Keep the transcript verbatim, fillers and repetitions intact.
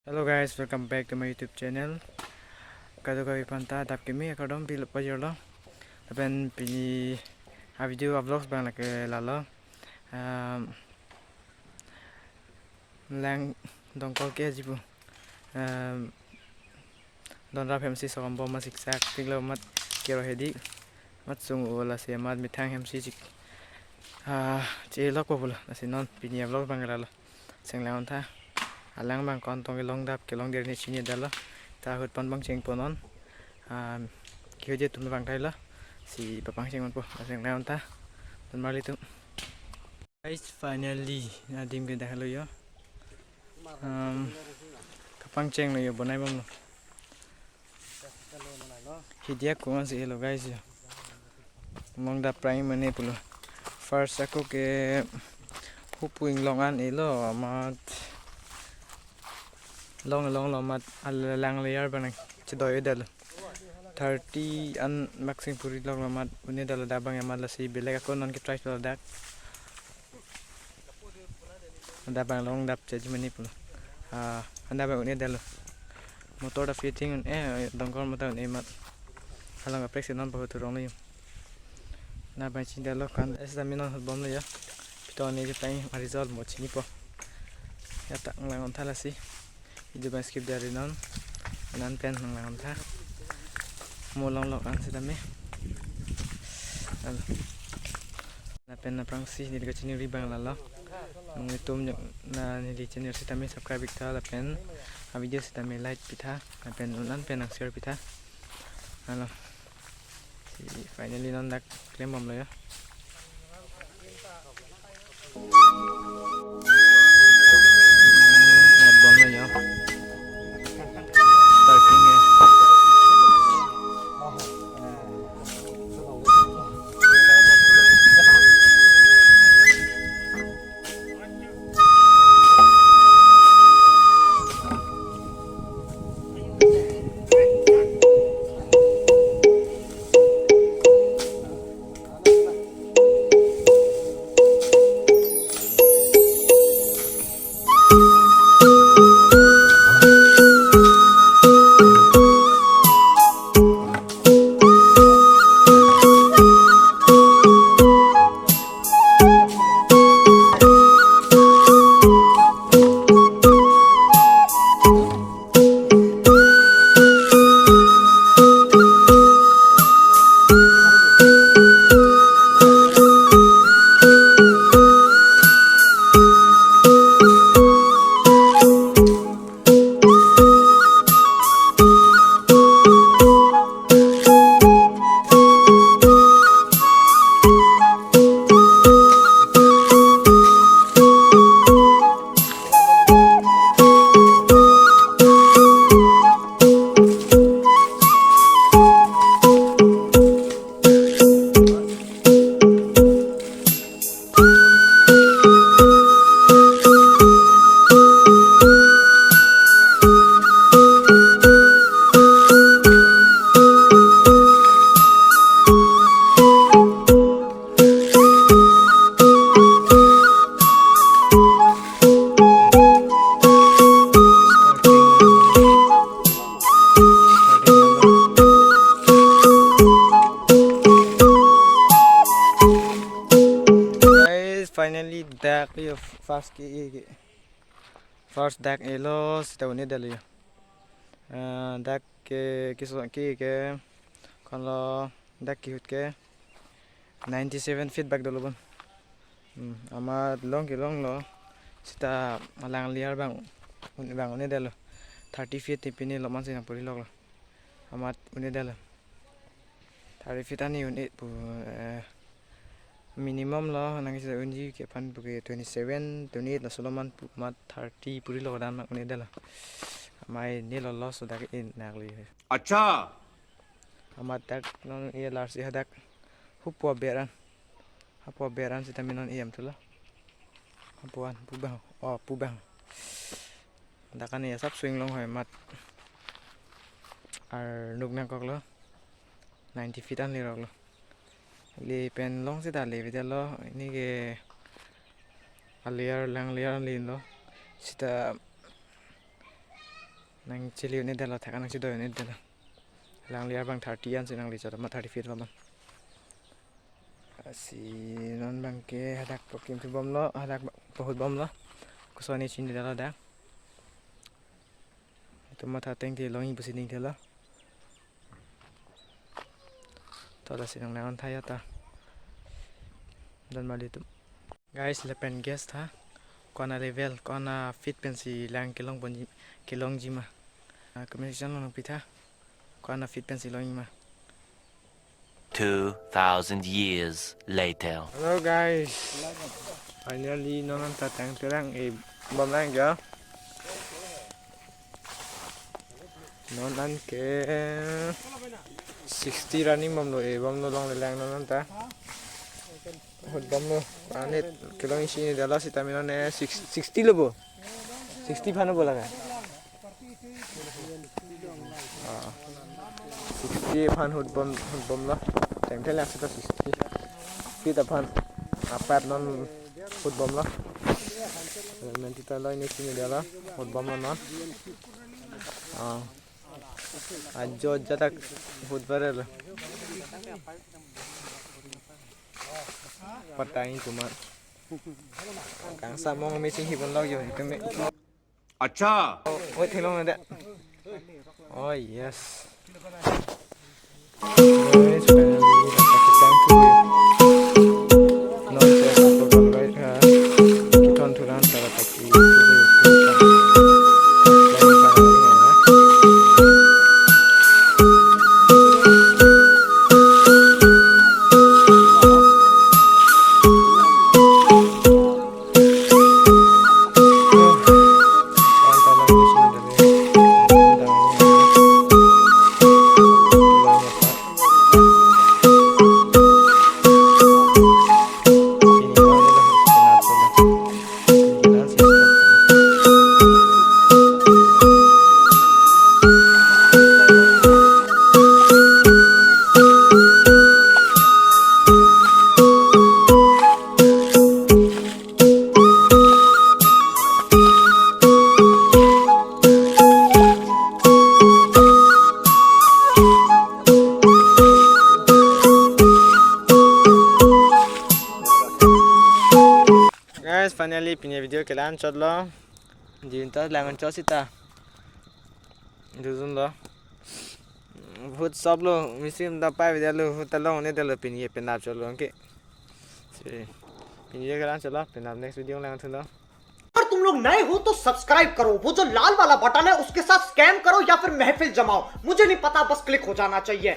Hello guys, welcome back to my YouTube channel. Kadokave aphanta adap kimi akardom pilo pajirlo. Lapen pini a video a vlogs abang lake lalo. Um, lang dongkol ke aji pu. Um, Donrap hemsi sokom bom ma siksak tiklo mat kero hedi. Mat sung-o lasi mat methang hemsi chik. Ah, chelok po pulo. Lasi non pini a vlog abang lalo. Chenglang-ontha. Alang abang kontong kelong dap kelong der ni chinidetlo. Ta ahut pon pangcheng po non. Ah, kehut atum pangthailo. Si papangcheng ponpo. Chenglang-ontha. Don marli atum. Guys, finally, adim ke dak lo yo. Um, kapangchenglo yo, bonai bomlo. Hidi ako ansi elo guys yo. Mong dap prang mane pulo. First ako ke hupu inglong an elo amat long long lo amat alang layer abang chedoidetlo. Thirty an maximum puriloklo amat un'edetlo dak abang amat lasi belek ako non ke try lo dak. Dak abang long dap cheji mane pulo. Ah, dak abang un'edetlo. Motor ta fitting un-e, dongkol motor un-e amat. Halong kaprek si non pahu turong lo yo. Dak abang chinidetlo kan, es dami non bomlo yo. Pito ne je pang a result mo chinipo. Ya ta lang-ontha lasi. Video abang skip dari non. Nan pen nang lang-ontha. Mo longlok an sitame. Al. Lapen aphrangsi neli kachiningri abang lalo. Nanglitum jok na neli channel sitame subscribe piktha lapen a video sitame like pitha. Lapen unan pen nang share pitha. Alo. Si finally non dak klem bomlo yo. Net bomlo yo. Starting ya. Guys, finally dak yo first ke, ke first dak elo sita un'edetlo yo. Eh, dak ke kiso ke ke konlo dak kehut ke ninety seven feet bak dolo bon. Hmm, amat long kelonglo. Sita alang layer abang un-, abang un'edetlo. Thirty feet ti pini loman si nang puriloklo. Amat un'edetlo. Thirty feet ani un-e pu, eh, minimum lo nang sita unji ke aphan pu ke twenty seven, twenty eight laso loman pu amat thirty purilok dan un'edetlo. Amei ne lo lo so dak in nak li. Acha. Amat dak non e larsi hadak hupu aber an. Hapu aber an sitame non e amthulo. Hapu an pu abang. Oh, pu abang. Dak an e asap swing long hoi amat arnuk nangkoklo. Ninety feet an leroklo. Lapen long sita levedetlo. Ini ke a layer lang layer an lelo. Sita Nangchele un-edetlo, thak nangchedoi un-edetlo. Alangli arbang thirty ansi nangli chot ma thirty feet bom. Lasi non abangke hadak po kim thu bomlo, hadak po hut bomlo. Koson ne chinidetlo dak. Itum matha ateng te longji pusi ning thelo. To lasi nang lang thaya ta. Don mali tum. Guys, lapen guess tha. Ko-an alevel, ko-an afeet pensi lang kelong ponji, kelongji ma. Ah, comment section along nangpi tha. Ko-an afeet pensi longji ma. Two thousand years later. Hello guys. Finally, non anta tang terang e bom lang ya. Non anke sixty running bomlo, e bomlo longle lang non anta. Hut bomlo. Anit kelong isi ne dala sitame non e six, sixty lo bo. Sixty aphan bo laga. Ah. Sixty aphan hut bom, hut bomlo. Tengthel aksi ta sixty. Sixty aphan apap non hut bomlo. Menti ta lo ini sini dia lo. Hut bomlo non. Ah. Ajo jatak hut barelo. Patai kumat. Kang samong missing hibon log yo. Itu me. Acha. Oh, wait, hello, ada. Oh, yes. Guys, finally, dapat kita tuh. Non saya apa bang, guys, ha? Kita on tulan, salah pagi. Guys, finally, pini video ke la-an chotlo. Jin ta lang chot sita. Duzun lo. Hut soplo, missing ta pai video lo, hut ta long ne dalo pini penap chotlo ke. Si. Pini video ke la-an chotlo, penap next video lang thulo. अगर तुम लोग नए हो तो सब्सक्राइब करो, वो जो लाल वाला बटन है उसके साथ स्कैम करो या फिर महफिल जमाओ, मुझे नहीं पता, बस क्लिक हो जाना चाहिए।